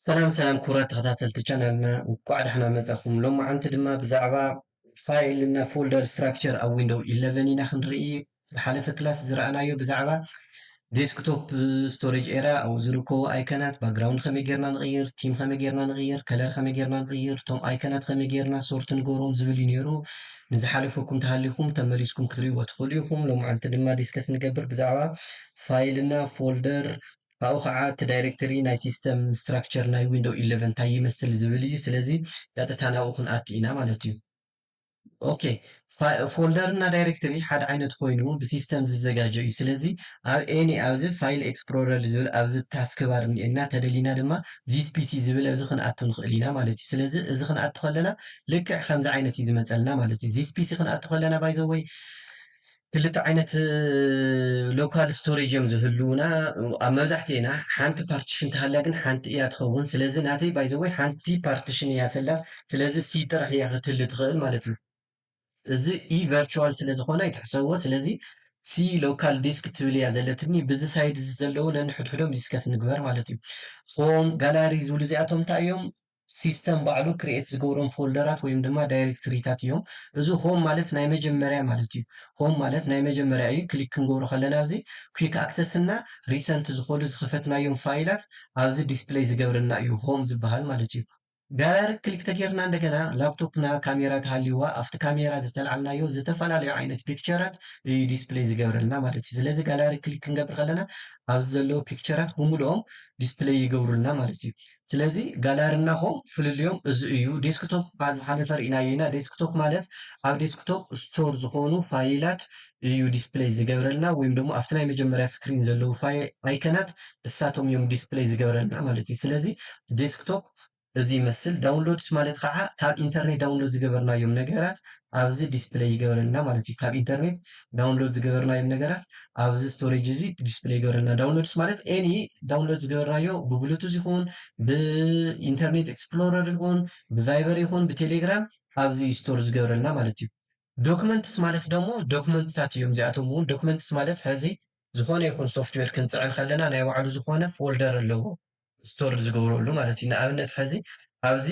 ሰላም ሰላም ክቡራት ተኸታተልቲ ቻናልና፣ እንኳዕ ደሕና መጻኹም። ሎማዓንቲ ድማ ብዛዕባ ፋይል እና ፎልደር ስትራክቸር ኣብ ዊንዶው ኢለቨን ኢና ክንርኢ። ብሓለፈ ክላስ ዝረኣናዮ ብዛዕባ ዴስክቶፕ ስቶሬጅ ኤርያ፣ ኣብኡ ዝርከቡ ኣይከናት፣ ባክግራውንድ ከመይ ጌርና ንቕይር፣ ቲም ከመይ ጌርና ንቕይር፣ ከለር ከመይ ጌርና ንቕይር፣ እቶም ኣይከናት ከመይ ጌርና ሶርት ንገብሮም ዝብል እዩ ነይሩ። ንዝሓለፈኩም ተሃሊኹም ተመሊስኩም ክትርእይዎ ትኽእሉ ኢኹም። ሎማዓንቲ ድማ ዲስከስ ንገብር ብዛዕባ ፋይል እና ፎልደር፣ ካብኡ ከዓ እቲ ዳይሬክተሪ ናይ ሲስተም ስትራክቸር ናይ ዊንዶው ኢለቨን እንታይ ይመስል ዝብል እዩ። ስለዚ ቀጥታ ናብኡ ክንኣቱ ኢና ማለት እዩ። ኦኬ፣ ፋ- ፎልደር እና ዳይሬክተሪ ሓደ ዓይነት ኮይኑ ብሲስተም ዝዘጋጀ እዩ። ስለዚ ኣብ ኤኒ ኣብዚ ፋይል ኤክስፕሎረር ዝብል ኣብዚ ታስክ ባር እኒኤና፣ ተደሊና ድማ ዚስ ፒሲ ዝብል እዚ ክንኣቱ ንኽእል ኢና ማለት እዩ። ስለዚ እዚ ክንኣቱ ከለና ልክዕ ከምዚ ዓይነት እዩ ዝመፀልና ማለት እዩ። ዚስ ፒሲ ክንኣቱ ከለና ባይዘወይ ክልተ ዓይነት ሎካል ስቶሬጅ እዮም ዝህልውና። ኣብ መብዛሕትኤና ሓንቲ ፓርቲሽን ተሃልያ ግን ሓንቲ እያ ትኸውን። ስለዚ ናተይ ባይዘወይ ሓንቲ ፓርቲሽን እያ ዘላ። ስለዚ ሲ ጥራሕ እያ ክትህሉ ትኽእል ማለት እዩ። እዚ ኢ ቨርቹዋል ስለ ዝኾነ ኣይትሕሰብዎ። ስለዚ ሲ ሎካል ዲስክ ትብል እያ ዘለትኒ። ብዚ ሳይድ እዚ ዘለዉ ነንሕድሕዶም ዲስከስ ንግበር ማለት እዩ። ሆም፣ ጋላሪ ዝብሉ እዚኣቶም እንታይ እዮም? ሲስተም ባዕሉ ክሪኤት ዝገብሮም ፎልደራት ወይም ድማ ዳይሬክትሪታት እዮም። እዚ ሆም ማለት ናይ መጀመርያ ማለት እዩ። ሆም ማለት ናይ መጀመርያ እዩ። ክሊክ ክንገብሮ ከለና ኣብዚ ኩዊክ ኣክሰስ እና ሪሰንት ዝኾኑ ዝኸፈትናዮም ፋይላት ኣብዚ ዲስፕሌይ ዝገብረልና እዩ ሆም ዝበሃል ማለት እዩ። ጋላሪ ክሊክ ተጌርና እንደገና ላፕቶፕና ካሜራ ተሃልይዋ ኣብቲ ካሜራ ዝተልዓልናዮ ዝተፈላለዩ ዓይነት ፒክቸራት እዩ ዲስፕሌይ ዝገብረልና ማለት እዩ። ስለዚ ጋላሪ ክሊክ ክንገብር ከለና ኣብዚ ዘለዉ ፒክቸራት ብምልኦም ዲስፕሌይ ይገብሩልና ማለት እዩ። ስለዚ ጋላሪ እና ሆም ፍልልዮም እዚ እዩ። ዴስክቶፕ እባ ዝሓለፈ ርኢናዮ ኢና። ዴስክቶፕ ማለት ኣብ ዴስክቶፕ ስቶር ዝኾኑ ፋይላት እዩ ዲስፕሌይ ዝገብረልና፣ ወይም ደግሞ ኣብቲ ናይ መጀመርያ ስክሪን ዘለዉ ፋይል ኣይከናት እሳቶም እዮም ዲስፕሌይ ዝገብረልና ማለት እዩ። ስለዚ ዴስክቶፕ እዚ ይመስል። ዳውንሎድስ ማለት ከዓ ካብ ኢንተርኔት ዳውንሎድ ዝገበርናዮም ነገራት ኣብዚ ዲስፕሌይ ይገብረልና ማለት እዩ። ካብ ኢንተርኔት ዳውንሎድ ዝገበርናዮም ነገራት ኣብዚ ስቶሬጅ እዚ ዲስፕሌይ ይገብረልና። ዳውንሎድስ ማለት ኤኒ ዳውንሎድ ዝገበርናዮ ብብሉቱዝ ይኹን ብኢንተርኔት ኤክስፕሎረር ይኹን ብቫይበር ይኹን ብቴሌግራም ኣብዚ ስቶር ዝገብረልና ማለት እዩ። ዶክመንትስ ማለት ደግሞ ዶክመንትታት እዮም። እዚኣቶም እውን ዶክመንትስ ማለት ሕዚ ዝኾነ ይኹን ሶፍትዌር ክንፅዕን ከለና ናይ ባዕሉ ዝኾነ ፎልደር ኣለዎ ስቶር ዝገብረሉ ማለት እዩ። ንኣብነት ሕዚ ኣብዚ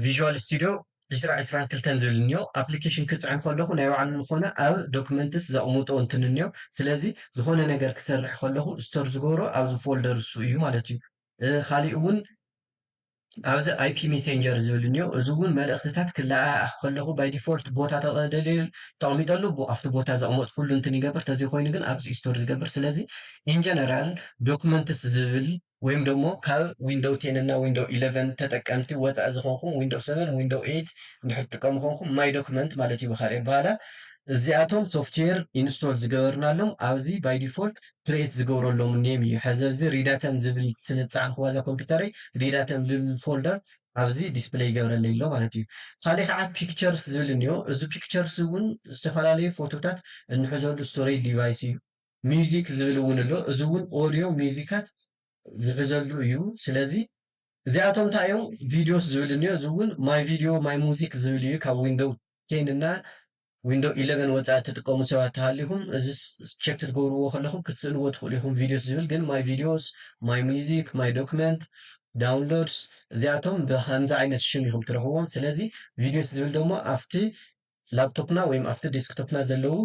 ቪዥዋል ስቱዲዮ ዕስራ ዕስራን ክልተን ዝብል እኒኦ። ኣፕሊኬሽን ክፅዕን ከለኹ ናይ ባዕሉ ዝኾነ ኣብ ዶክመንትስ ዘቕምጦ እንትን እኒኦ። ስለዚ ዝኾነ ነገር ክሰርሕ ከለኹ ስቶር ዝገብሮ ኣብዚ ፎልደር እሱ እዩ ማለት እዩ። እ፣ ካሊእ እውን ኣብዚ ኣይፒ ሜሴንጀር ዝብል እኒኦ። እዚ እውን መልእኽትታት ክለኣኣኽ ከለኹ ባይ ዲፎልት ቦታ ተቐደልየሉ ተቐሚጠሉ ብ-፣ ኣብቲ ቦታ ዘቕመጥኩሉ እንትን ይገብር። ተዘይኮይኑ ግን ኣብዚ ስቶር ዝገብር። ስለዚ ኢንጀነራል ዶክመንትስ ዝብል ወይም ደግሞ ካብ ዊንዶው ቴን እና ዊንዶው ኢለቨን ተጠቀምቲ ወፃኢ ዝኾንኩም ዊንዶው ሰቨን፣ ዊንዶው ኤይት እንድሕር ትጥቀሙ ኮንኩም ማይ ዶክመንት ማለት እዩ ብካልእ ኣበሃህላ። እዚኣቶም ሶፍትዌር ኢንስቶል ዝገበርናሎም ኣብዚ ባይ ዲፎልት ክሬት ዝገብረሎም ኔም እዩ። ሕዚ እዚ ሪዳተም ዝብል ስለ ዝፀዓንኩዋ እዛ ኮምፒውተረይ ሪዳተም ዝብል ፎልደር ኣብዚ ዲስፕሌይ ይገብረለይ ኣሎ ማለት እዩ። ካሊእ ከዓ ፒክቸርስ ዝብል እኒኦ። እዚ ፒክቸርስ እውን ዝተፈላለዩ ፎቶታት እንሕዘሉ ስቶሬጅ ዲቫይስ እዩ። ሚውዚክ ዝብል እውን ኣሎ። እዚ እውን ኦዲዮ ሚውዚካት ዝሕዘሉ እዩ። ስለዚ እዚኣቶም እንታይ እዮም? ቪዲዮስ ዝብል እኒኦ። እዚ እውን ማይ ቪዲዮ ማይ ሙዚክ ዝብል እዩ። ካብ ዊንዶው ቴን እና ዊንዶው ኢለቨን ወፃኢ ትጥቀሙ ሰባት ተሃሊኹም እዚ ስ-፣ ስ-፣ ቸክ ክትገብርዎ ከለኹም ክትስእልዎ ትኽእሉ ኢኹም። ቪዲዮስ ዝብል ግን ማይ ቪዲዮስ፣ ማይ ሚውዚክ፣ ማይ ዶክመንት፣ ዳውንሎድስ እዚኣቶም ብከምዚ ዓይነት ሽም ኢኹም ትረኽብዎም። ስለዚ ቪዲዮስ ዝብል ደሞ ኣብቲ ላፕቶፕና ወይም ኣብቲ ዴስክቶፕና ዘለዉ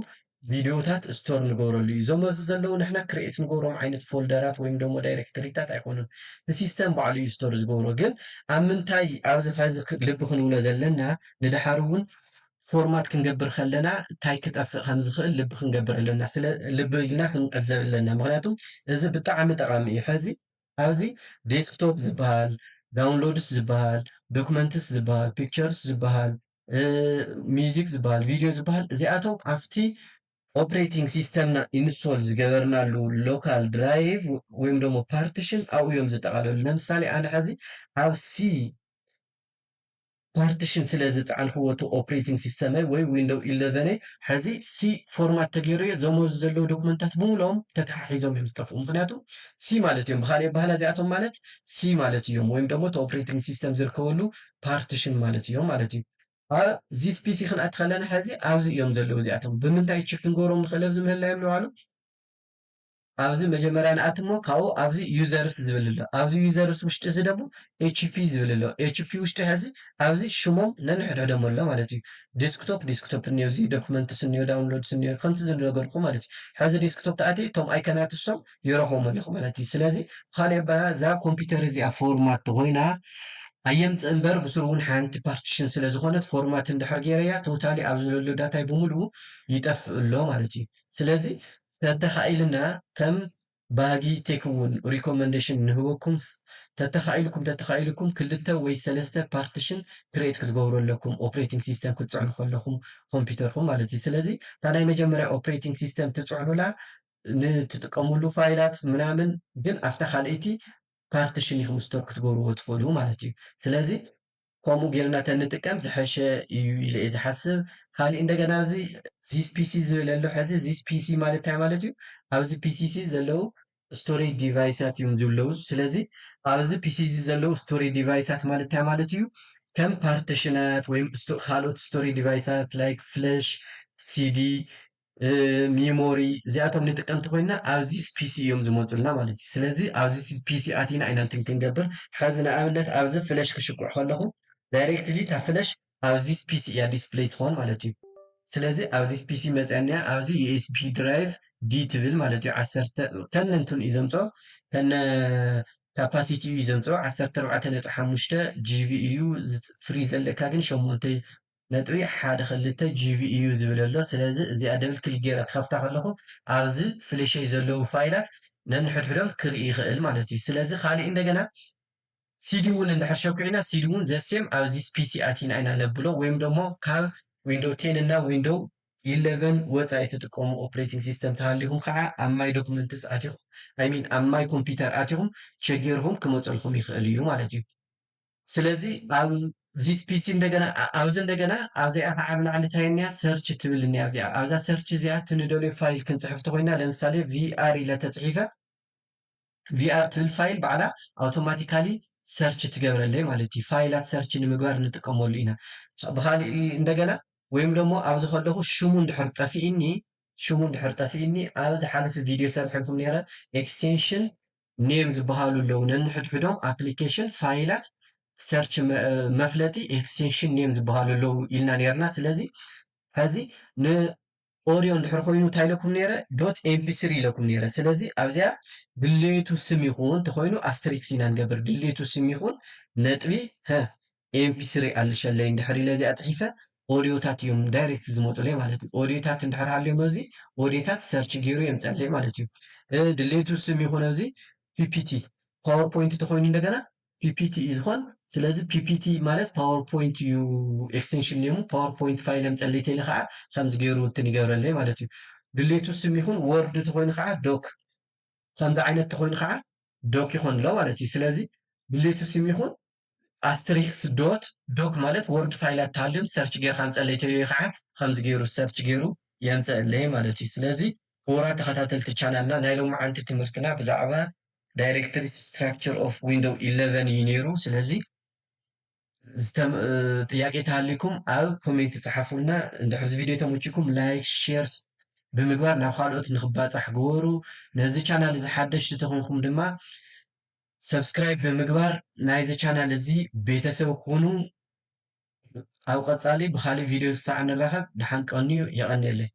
ቪዲዮታት ስቶር ንገብረሉ እዩ። እዞም ኣብዚ ዘለዉ ንሕና ክሬት ንገብሮም ዓይነት ፎልደራት ወይም ደሞ ዳይሬክተሪታት ኣይኮኑን። እቲ ሲስተም ባዕሉ እዩ ስቶር ዝገብሮ። ግን ኣብ ምንታይ ኣብዚ ሕዚ ክ-፣ ልቢ ክንብሎ ዘለና ንድሓር እውን ፎርማት ክንገብር ከለና እንታይ ክጠፍእ ከም ዝኽእል ልቢ ክንገብር ኣለና። ስለ ልቢ ኢልና ክንዕዘብ ኣለና። ምኽንያቱ እዚ ብጣዕሚ ጠቓሚ እዩ። ሕዚ ኣብዚ ዴስክቶፕ ዝበሃል፣ ዳውንሎድስ ዝበሃል፣ ዶክመንትስ ዝበሃል፣ ፒክቸርስ ዝበሃል፣ እ፣ ሚውዚክ ዝበሃል፣ ቪዲዮ ዝበሃል እዚኣቶም ኣብቲ ኦፕሬቲንግ ሲስተምና ኢንስቶል ዝገበርናሉ ሎካል ድራይቭ ወይም ደሞ ፓርቲሽን ኣብኡ እዮም ዝጠቓለሉ። ለምሳሌ ኣነ ሕዚ ኣብ ሲ ፓርቲሽን ስለ ዝፀዓንክዎ እቲ ኦፕሬቲንግ ሲስተመይ ወይ ዊንዶው ኢለቨነይ ሕዚ ሲ ፎርማት ተገይሩ እየ። እዞም ኣብዚ ዘለዉ ዶክመንታት ብምልኦም ተተሓሒዞም እዮም ዝጠፍኡ። ምኽንያቱ ሲ ማለት እዮም። ብኻሊእ ኣበሃህላ እዚኣቶም ማለት ሲ ማለት እዮም። ወይም ደሞ እቲ ኦፕሬቲንግ ሲስተም ዝርከበሉ ፓርቲሽን ማለት እዮም ማለት እዩ። ኣብ ዚስ ፒሲ ክንኣቲ ከለና ሕዚ ኣብዚ እዮም ዘለዉ እዚኣቶም። ብምንታይ ቸክ ክንገብሮም ንኽእል ኣብዚ ምህላዮም ንባዕሉ? ኣብዚ መጀመርያ ንኣትሞ ካብኡ ኣብዚ users ዝብል ኣሎ። ኣብዚ users ውሽጢ እዚ ደግሞ HP ዝብል ኣሎ። HP ውሽጢ ሕዚ ኣብዚ ሽሞም ነንሕድሕዶም ኣሎ ማለት እዩ። ዴስክቶፕ ዴስክቶፕ እኒኦ፣ እዚ ዶክመንትስ እኒኦ፣ ዳውንሎድስ እኒኦ፣ ከምቲ ዝነገርኩ ማለት እዩ። ሕዚ ዴስክቶፕ ተኣትየ እቶም ኣይከናት እሶም ይረኽቦም ኣለኹ ማለት እዩ። ስለዚ ብኻሊእ ኣበሃህላ እዛ ኮምፒውተር እዚኣ ፎርማት ተኾይና ኣየምፅእ እምበር ብስሩ እውን ሓንቲ ፓርቲሽን ስለ ዝኾነት ፎርማት እንድሕር ገይረያ ቶታሊ ኣብዚ ዘሎ ዳታይ ብምሉኡ ይጠፍእ ኣሎ ማለት እዩ። ስለዚ ተተኻኢልና ከም ባህጊ ቴክ እውን ሪኮመንዴሽን ንህበኩም። ተተኻኢልኩም ተተኻኢልኩም ክልተ ወይ ሰለስተ ፓርቲሽን ክሬት ክትገብሩ ኣለኩም። ኦፕሬቲንግ ሲስተም ክትፅዕኑ ከለኹም ኮምፒውተርኩም ማለት እዩ። ስለዚ እታ ናይ መጀመርያ ኦፕሬቲንግ ሲስተም ትፅዕኑላ ንትጥቀሙሉ ፋይላት ምናምን ግን ኣብታ ካልኣይቲ ፓርቲሽን ኢኹም ስቶር ክትገብርዎ ትኽእሉ ማለት እዩ። ስለዚ ከምኡ ጌርና ተንጥቀም ዝሐሸ እዩ ኢለ እየ ዝሓስብ። ካሊእ እንደገና ኣብዚ ዚስ ፒሲ ዝብል ኣሎ። ሕዚ ዚስ ፒሲ ማለት እንታይ ማለት እዩ? ኣብዚ ፒሲሲ ዘለዉ ስቶሬጅ ዲቫይሳት እዮም ዝብለዉ። ስለዚ ኣብዚ ፒሲሲ ዘለዉ ስቶሬጅ ዲቫይሳት ማለት እንታይ ማለት እዩ? ከም ፓርቲሽናት ወይም ስቶ- ካልኦት ስቶሬጅ ዲቫይሳት ላይክ ፍለሽ፣ ሲዲ፣ ሚሞሪ እዚኣቶም ንጥቀምቲ ኮይና ኣብዚ ፒሲ እዮም ዝመፁልና ማለት እዩ። ስለዚ ኣብዚ ፒሲ ኣቲና ኢና እንትን ክንገብር። ሕዚ ንኣብነት ኣብዚ ፍለሽ ክሽኩዕ ከለኹ ዳይሬክትሊ እታ ፍለሽ ኣብዚ ፒሲ እያ ዲስፕሌይ ትኾን ማለት እዩ። ስለዚ ኣብዚ ፒሲ መፅኣኒያ ኣብዚ ዩኤስቢ ድራይቭ ዲ ትብል ማለት እዩ። ዓሰርተ ተነንቱን እዩ ዘምፅኦ ተነ ካፓሲቲ እዩ ዘምፅኦ ዓሰርተ ኣርባዕተ ነጥቢ ሓሙሽተ ጂቢ እዩ። ፍሪ ዘለካ ግን ሸሞንተ ነጥቢ ሓደ ክልተ ጂቢ እዩ ዝብል ኣሎ። ስለዚ እዚኣ ደብል ክሊክ ገይረ ክኸፍታ ከለኹ ኣብዚ ፍለሸይ ዘለዉ ፋይላት ነንሕድሕዶም ክርኢ ይኽእል ማለት እዩ። ስለዚ ካሊእ እንደገና ሲዲ እውን እንድሕር ሸኩዕና ሲዲ እውን ዘሴም ኣብዚ ፒሲ ኣቲና ኢና ነብሎ ወይም ደሞ ካብ ዊንዶው ቴን እና ዊንዶው ኢለቨን ወፃኢ ትጥቀሙ ኦፕሬቲንግ ሲስተም ተሃሊኹም ከዓ ኣብ ማይ ዶክመንትስ ኣቲኹም ኣይሚን ኣብ ማይ ኮምፒውተር ኣቲኹም ሸጌርኹም ክመፀልኩም ይኽእል እዩ ማለት እዩ። ስለዚ ኣብ ዚስ ፒሲ እንደገና ኣብዚ እንደገና ኣብዚኣ ከዓ ኣብ ላዕሊ እንታይ እኒያ ሰርች ትብል እኒያ ኣብዚኣ ኣብዛ ሰርች እዚኣ ትንደልዮ ፋይል ክንፅሕፍ ተኮይና ለምሳሌ ቪኣር ኢለ ተፅሒፈ ቪኣር ትብል ፋይል ባዕላ ኣውቶማቲካሊ ሰርች ትገብረለይ ማለት እዩ። ፋይላት ሰርች ንምግባር ንጥቀመሉ ኢና። ብካሊእ እንደገና ወይም ደሞ ኣብዚ ከለኹ ሽሙ እንድሕር ጠፊእኒ ሽሙ እንድሕር ጠፊእኒ ኣብ ዝሓለፈ ቪድዮ ሰርሐልኩም ነረ ኤክስቴንሽን ኔም ዝበሃሉ ኣለዉ ነንሕድሕዶም ኣፕሊኬሽን ፋይላት ሰርች መፍለጢ ኤክስቴንሽን ኔም ዝበሃሉ ኣለዉ ኢልና ነርና። ስለዚ ሕዚ ን ኦድዮ እንድሕር ኮይኑ እንታይ ኢለኩም ነይረ ዶት ኤምፒ ስሪ ኢለኩም ነይረ። ስለዚ ኣብዚኣ ድሌቱ ስም ይኹን እንተኮይኑ ኣስትሪክስ ኢና ንገብር። ድሌቱ ስም ይኹን ነጥቢ ሀ ኤምፒ ስሪ ኣልሸለይ እንድሕር ኢለ እዚኣ ፅሒፈ ኦድዮታት እዮም ዳይሬክት ዝመፁለይ ማለት እዩ። ኦድዮታት እንድሕር ሃልዮም ኣብዚ ኦድዮታት ሰርች ገይሩ የምፀለይ ማለት እዩ። ድሌቱ ስም ይኹን ኣብዚ ፒፒቲ ፓወርፖይንት ተኮይኑ እንደገና ፒፒቲ እዩ ዝኾን። ስለዚ ፒፒቲ ማለት ፓወርፖይንት እዩ ኤክስቴንሽን ኔሙ። ፓወርፖይንት ፋይል የምፀለይ ተይለ ከዓ ከምዚ ገይሩ እንትን ይገብረለይ ማለት እዩ። ድሌቱ ስም ይኹን ወርድ ተኮይኑ ከዓ ዶክ ከምዚ ዓይነት ተኮይኑ ከዓ ዶክ ይኾን ኣሎ ማለት እዩ። ስለዚ ድሌቱ ስም ይኹን ኣስትሪክስ ዶት ዶክ ማለት ወርድ ፋይላት ተሃልዮም ሰርች ጌርካ ምፀለይ ተይለ ከዓ ከምዚ ገይሩ ሰርች ገይሩ የምፀለይ ማለት እዩ። ስለዚ ክቡራት ተኸታተልቲ ቻናልና ናይ ሎማዓንቲ ትምህርትና ብዛዕባ ዳይሬክተሪ ስትራክቸር ኦፍ ዊንዶው ኢለቨን እዩ ነይሩ። ስለዚ ጥያቄ ተሃሊኩም ኣብ ኮሜንት ፀሓፉልና። እንድሕር እዚ ቪድዮ ተመችኩም ላይክ ሼር ብምግባር ናብ ካልኦት ንክባፃሕ ግበሩ። ነዚ ቻናል እዚ ሓደሽቲ ተኮንኩም ድማ ሰብስክራይብ ብምግባር ናይዚ ቻናል እዚ ቤተሰብ ኩኑ። ኣብ ቀፃሊ ብካሊእ ቪድዮ ክሳዕ ንራኸብ ደሓን ቀንዩ። የቐንየለይ።